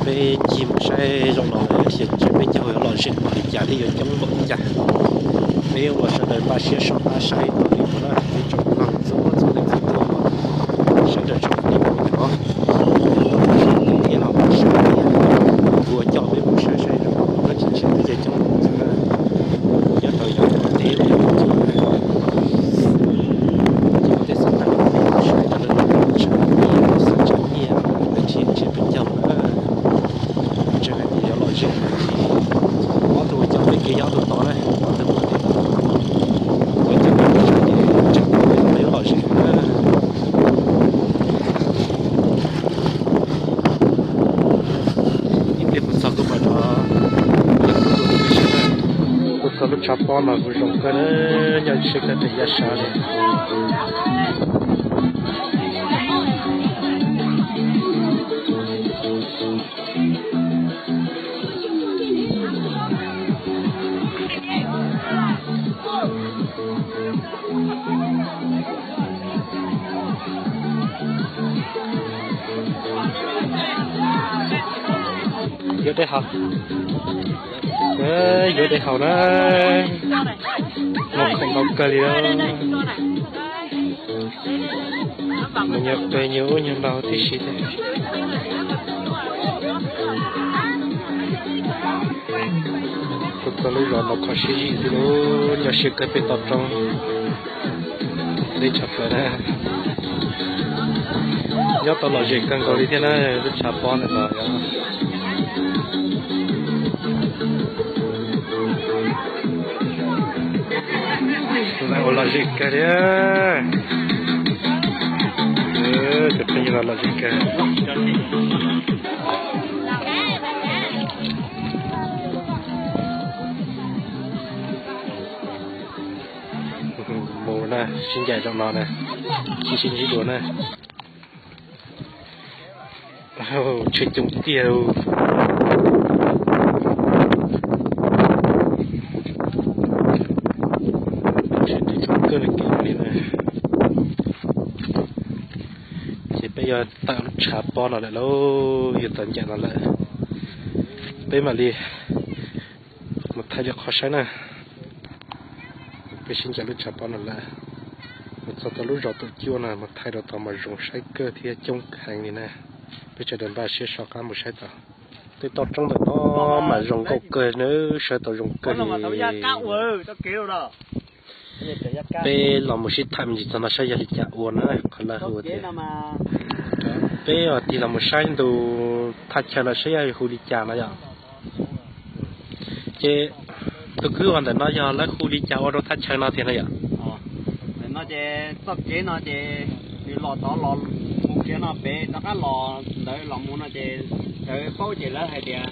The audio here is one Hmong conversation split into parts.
Peb ncig mus saib zoo no lawm thiaj ntshe peb caug yuav lom zem npaum li cas thiab yuav coob npaum li cas. Peb ua sawv daws npaj siab soj qab saib tau li no na, peb tsoom mloog txhua txhua leej txhua tus, sawv daws tsoom mloog no, kuv ua coj peb mus saib saib zoo no lawm thiaj ntshe peb caug coob npaum li cas na. Nyob rau yav teb los yog teb, ces ua tej xav tau saib rau lawv tsev nyiaj, tau xav tsev nyiaj lawm thiaj ntshe peb caug na. Tseem hais tias yuav lom zem, ob tug ua coj peb kev yog ob tug tod na, ob tug ua teb tod, ua coj peb mus saib ces tseem yuav lom zem na. Ib pliag kuv txog kuv mam rov, kuv txog lub tshav pob no kuv zoo kawg na, nyob siab kawg rau yav sab li. Yuav dej haus, yuav dej haus na, muaj khoom ntau kawg li. Mus nyuag qe nyuag ub nyuag npau tib si thiab. Kuv txog lub zos no kho siab zim xwb lauj, nyob siab kawg pem toj roob. Deb tshaj plaws na. Nyob tau lom zem kawg nkaus li thiab na, lub tshav pob ntawm no yog ua lom zem kawg thiab. Cov phooj ywg no lom zem kawg. Mus na, sib ncaim rau no na, sib sib ntsib dua na. Tsheb coob tiag. Tsheb coob kawg li na. Ces peb yuav tawm lub tshav pob no lawm lauj, yuav tawm ncaim no lawm. Peb mam li mus thaij li qhov saib na. Peb sib ncaim lub tshav pob no lawm, mus txog tau lub zos Tuam Cuaj no mus thaij rau tod mas zoo saib kawg thiab coob heev li na. Peb sawv daws npaj siab soj qab mus saib tau. Tej toj roob ntawm no mas zoo nkauj kawg na, saib tau zoo kawg li. Peb los mus sib tham me ntsis txog no saib yog li cas ua na, qhov lawv hu tias, peb tig los mus saib ntu thaj chaw no saib yog hu li cas no yom. Ces tus kwv uas ntawm no yog lawv hu li cas ua rau thaj chaw no tiag no yom? Ntawm no ces txoj kev no ces nws los tod los mus kiag no pem rov qab los ntawd los mus no ces lawv paub ces lawv hais tias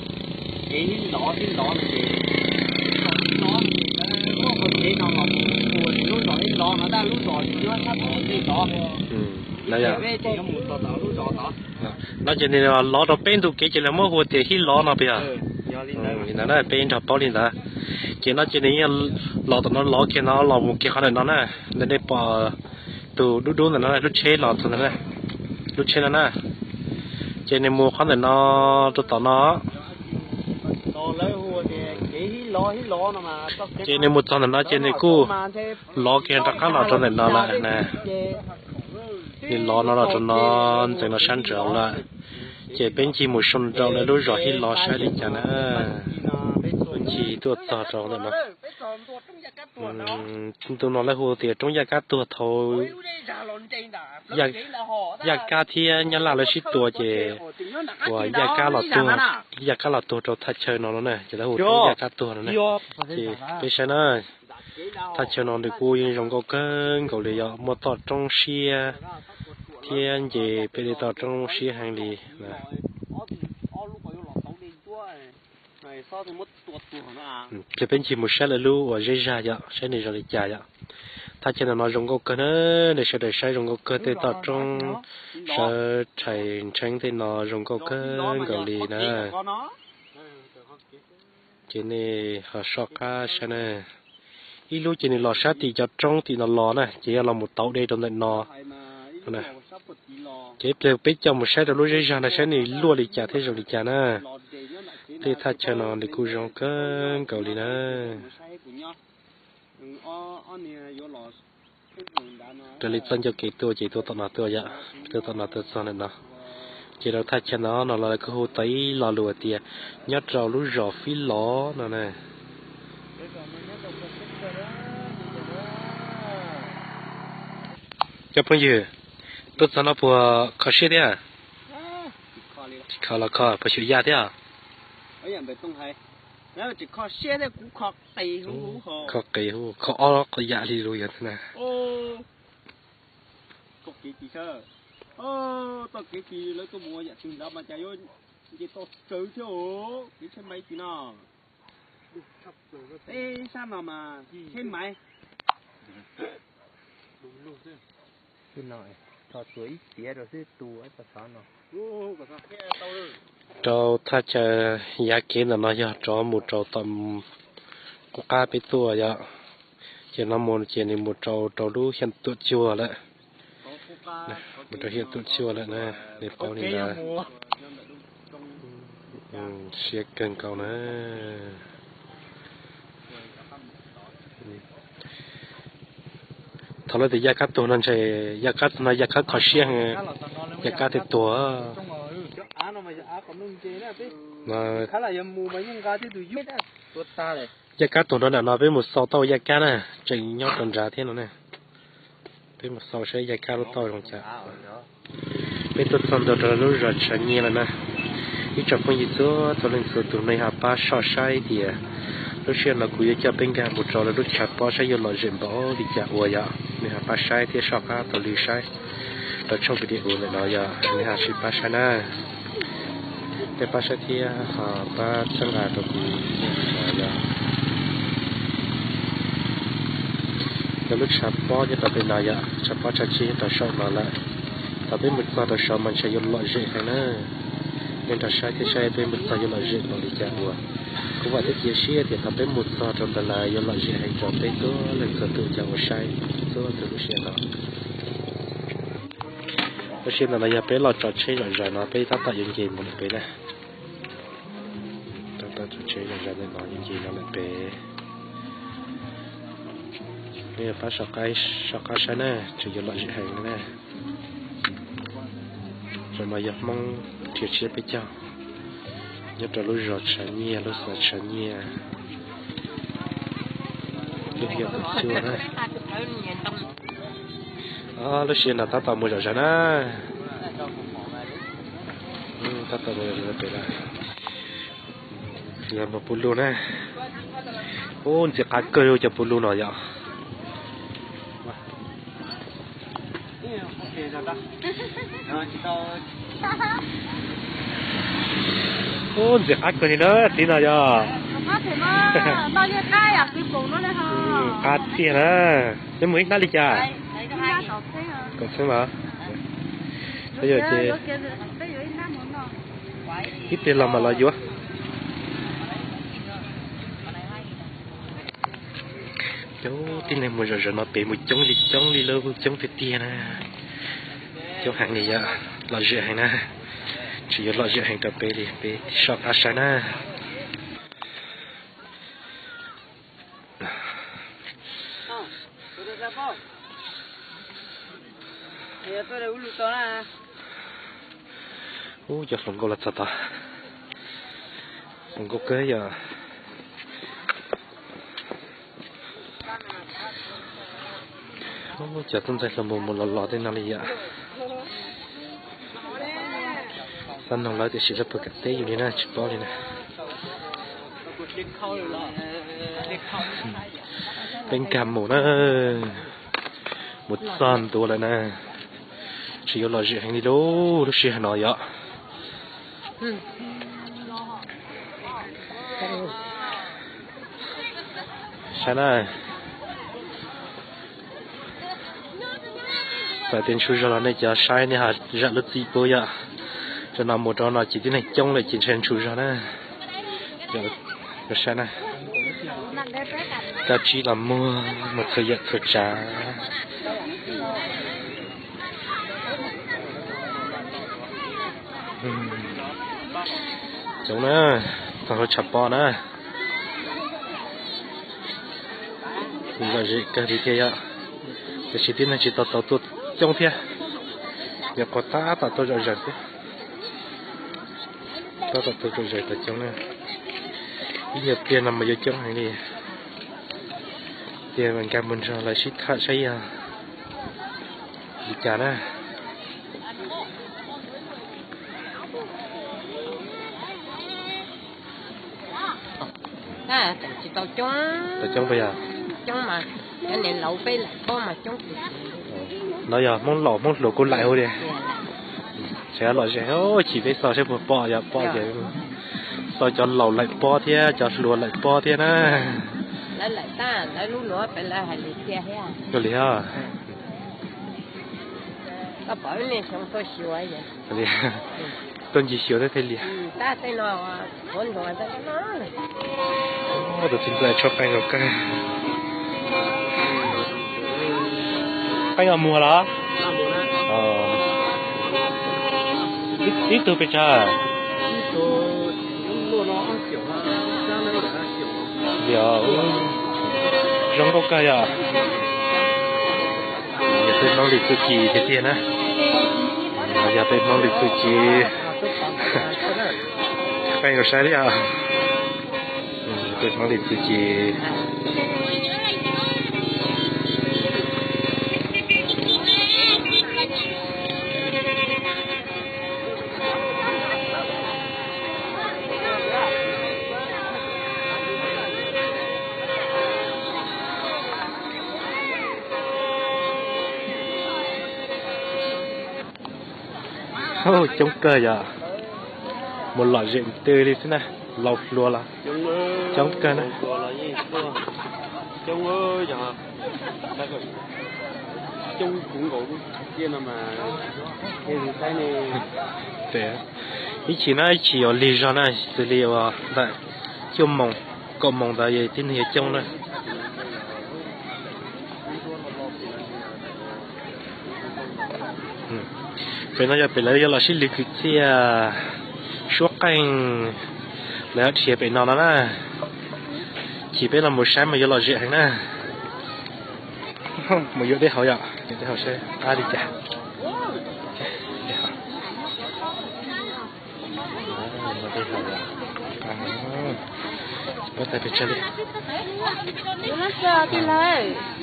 kev ib ntov ib ntov no ces ib ntov no ces lawv muab qhov kev no los mus ua lub zos ib ntov no tab lub zos tsis nyob sab tom ib ntov. Peb ces yuav mus txog tom lub zos tod. No ces nws lov rau peb ntu kev ces lawv muab hu tias hib lov no puas yog? Li ntawd na, peb nrog paub li ntawd. Ces no ces nws yeej los tom no lov kiag no los mus kiag qhov ntawm no na, ntawm nej pom tus dub dub ntawm no lub tsheb los txog ntawd, lub tsheb no na. Ces nws mus qhov ntawm no rau tom no. Ces nws mus txog ntawm no ces nws kuj lov kiag rov qab los rau ntawm no lawm na. Nws lov no los rau no, ntxeev no sab nraud lawm. Ces peb ncig mus soo nraum lawv lub zos hib lov saib li cas na. Ncig tuaj txog rau ntawm no. Ntu no lawv hu tias roob Yaj Kab Tuag thaum Yaj Kab thiab Nyab Laj lawv sib tua ces uas Yaj Kab los tuag, Yaj Kab los tuag rau thaj chaw no no na, ces lawv hu roob Yaj Kab Tuag no na. Ces peb saib na, thaj chaw no nws kuj yeej zoo nkauj kawg nkaus li, yog muaj toj roob siab thiab nce peb li toj roob siab heev li. Ces peb ncig mus saib lawv lub uas zeb zag yom, saib nws zoo li cas yom. Thaj chaw no zoo nkauj kawg na, nej sawv daws saib zoo nkauj kawg, tej toj roob sawv rhais ntsheeb tej no zoo nkauj kawg nkaus li na. Ces nej ho soj qab saib na. Ib lub ces nws los sab tim cov roob tim no los na, ces yog los mus tauv dej rau ntawm no. Ces ib pliag peb coj mus saib rau lub zej zog no saib nws luaj li cas thiab zoo li cas na. Tej thaj chaw no nws kuj zoo kawg nkaus li na. Raws li txoj ncauj kev tuaj ces tuaj tom no tuaj yom, tuaj tom no tuaj txog ntawm no. Ces rau thaj chaw no no los lawv kuj hu tau ib lo lus tias nyob rau lub zos Fib Lov no na. Cov phooj ywg, tuaj txog no puas kho siab thiab? Kho los kho puas xyuam yaj thiab? Kho qis hu kho ob qho yam li lus yog na. Rau thaj chaw yav kev ntawm no yog rov mus rau tom qub qab peb tuaj yom. Ces no mus ces nws mus rau rau lub Hiam Tuam Cuag lawm. Mus rau Hiam Tuam Cuag lawm na, nws paub li ntawd. Siab kawg nkaus na. Thaum lawv tias yaj kab tuag no ntshe yaj kab tuag no yaj kab kho siab, yaj kab twb tuag. Yaj kab tuag nrov nram no peb mus xauj tau yaj kab na, tseem nyob rau nrad thiab no na. Peb mus xauj saib yaj kab lub tauj zoo cas. Peb tuaj txog ntua rau lub zos Tshav Nyiaj lawm na. Ib tsoom phooj ywg txhua txhua leej txhua tus nej ho pab soj saib tias lub sij hawm no kuv yuav coj peb nkag mus rau lawv lub tshav pob saib yuav lom zem npaum li cas uas yom. Nej ho pab saib thiab soj qab taug lw saib rau tshooj video ntawm no yom, nej ho sib pab saib na. Peb pab saib thiab ho pab txhawb nqa rau kuv thiab no yom. Lawv lub tshav pob nyob rau pem no yom, tshav pob tshav tsi nyob rau saum no lawm. Thaum peb mus txog rau saud mas ntshe yuav lom zem heev na. Nej nrog saib thiab saib peb mus txog yuav lom zem npaum li cas uas kuv vam thiab cia siab tias thaum peb mus txog rau ntawd lawm yuav lom zem heev rau peb txhua leej txhua tus cov uas saib txhua txhua lub sij hawm no. Lub sij hawm no yog peb los tso tsheb zom zaws no peb tab tom yuav nce mus lawm pem na. Tab tom tso tsheb zom zaws ntawm no yuav nce no lawm pem. Peb pab soj qab saib na, tseem yuav lom zem heev na. Zaum no yog Hmoob rhiav tshiab peb caug nyob rau lub zos Tshav Nyiaj, lub xeev Tshav Nyiaj, lub hiam Tuam Cuag na. Lub sij hawm no tab tom mus zom zaws na. Tab tom mus zom zaws pem lawm. Yog mus puv lug na. Ub, ntxim qab kawg li cov puv lug no yom. Ub, ntxim qab kawg li na txiv no yom. Qab tiag na. Neb mus ib hnab li cas? Kaum txheeb los? Yog ces ib pliag los mam los yuav. Cov tib neeg mus zom zaws no pem mus coob li coob li lauj, coob tiag tiag na. Coob heev li yom, lom zem heev na. Tseem yuav lom zem heev rau peb li, peb soj qab saib na. Ub, cov hluas nkauj los txog tod. Hluas nkauj kawg yom. Ub, cov tub ntxhais hluas mus mus los los tej no li yom. Xav noog lawv tiam sis lawv puas kam teb yus li na, tsis paub li na. Peb nkag mus na, mus txog ntua lawm na, tseem yuav lom zem heev li lauj, lub sij hawm no yom. Saib na, txawm tias ntshua zog los nej cov saib nej ho zam lub txim pub yom. Tam no mus rau no ces tib neeg coob lawm ces ntshe ntshua zog na. Saib na, dab tsi los muag, muag txhua yam txhua tsav. Coob na, tau hauv tshav pob na. Lom zem kawg li thiab yom. Tiam sis tib neeg tsis tau tau tuaj coob thiab. Nyuam qhuav tab tom tuaj zom zaws thiab. Tab tom tuaj zom zaws tau coob na. Ib nyuag pliag no mas yuav coob heev li. Tiag, nkag mus nrog lawv sib tham saib yog li cas na. Tsis tau coob, tsis tau coob pas yog? Coob mas, cov niam laus peb laim pob mas coob. No yog Hmoob laus Hmoob hluas kuj laim hu li. Tseem lom zem, chim peb xauj saib puas pom, yog pom ces xauj cov laus laim pob thiab cov hluas laim pob thiab na. Lawv laim tab lawv lub luav pem lawv hais lus tiag thiab. Ua li os. Tuaj ncig xyuas thiaj li. Tus txiv ntxawm tshuab qeej nkaus kawg. Qeej os muag los? Ib tug pes tsawg? Zoo nkauj kawg yom. Yog peb Hmoob li txuj ci tiag tiag na. Yog peb Hmoob li txuj ci. Qeej nkaus saib li os. Peb Hmoob li txuj ci. Coob kawg yom. Mus lom zem twg li xwb na, laus hluas los coob kawg na. Ib chim no ib chim yuav lig zog na, xws li uas ntawm cuaj moos kaum moos ntawd tib neeg yuav coob na. Pem no yog pem lawv yuav los sib lwv kwv txiaj suab qeej, lawv dhia pem no no na. Chim peb los mus saib mas yuav lom zem heev na. Mus yuav dej haus yom, yuav dej haus saib qab li cas.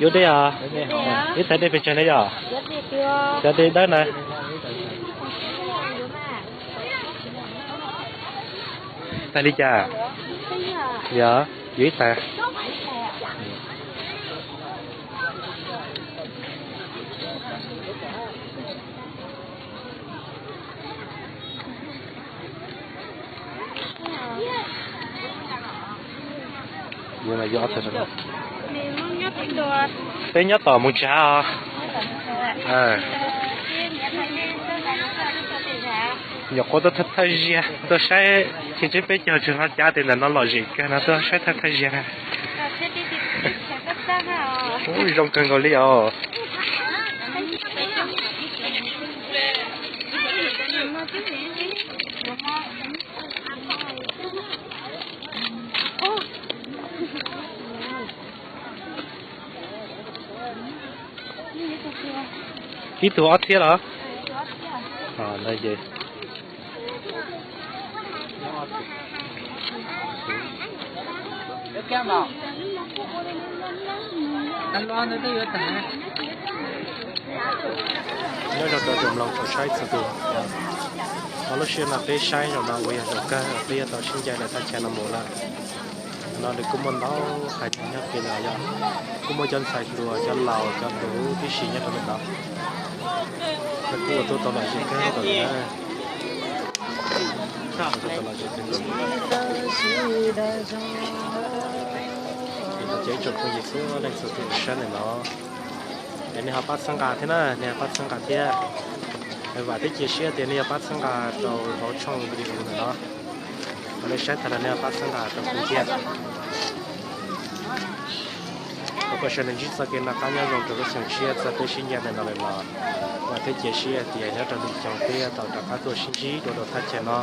Yuav dej os, ib tais dej pes tsawg na yom? Cov dej dawb na. Tais li cas? Yog, yuav ib tais. Peb nyob tom mus tsav os. Nyuam qhuav tuaj thawj thawj ziag tuaj saib, tsis ntsib peb caug tsis hlo cav tes ntawm no lom zem kawg no tuaj saib thawj thawj ziag na. Ub, zoo kawg nkaus li os. Ib tug ob txhiab los? Nyob zoo rau tus mloog tsoom saib txhua tus. Lub sij hawm no peb saib zaum no uas yog zaum kawg peb yuav tau sib ncaim lawm thaj chaw no mus lawm. No nws kuj muaj ntau hais tias nyob kev lawm yom, kuj muaj cov ntxhais hluas cov laus cov hluas tib si nyob rau ntawm no. Lawv kuj ua tuaj tau lom zem kawg nkaus li na. Ces ib tsoom phooj ywg txhua leej txhua tus saib ntawm no, es nej ho pab txhawb nqa thiab na, nej ho pab txhawb nqa thiab. Vam thiab cia siab tias nej yuav pab txhawb nqa rau hauv tshooj video ntawm no. Ho nej saib tag los nej ho pab txhawb nqa rau kuv thiab. Kom sawv daws ntsib txoj kev noj qab nyob zoo rau lub xyoo tshiab txog peb sib ncaim ntawm no lawm los, vam thiab cia siab hais tias nyob rau lwm xyoo peb yuav tau rov qab tuaj sib ntsib dua rau thaj chaw no.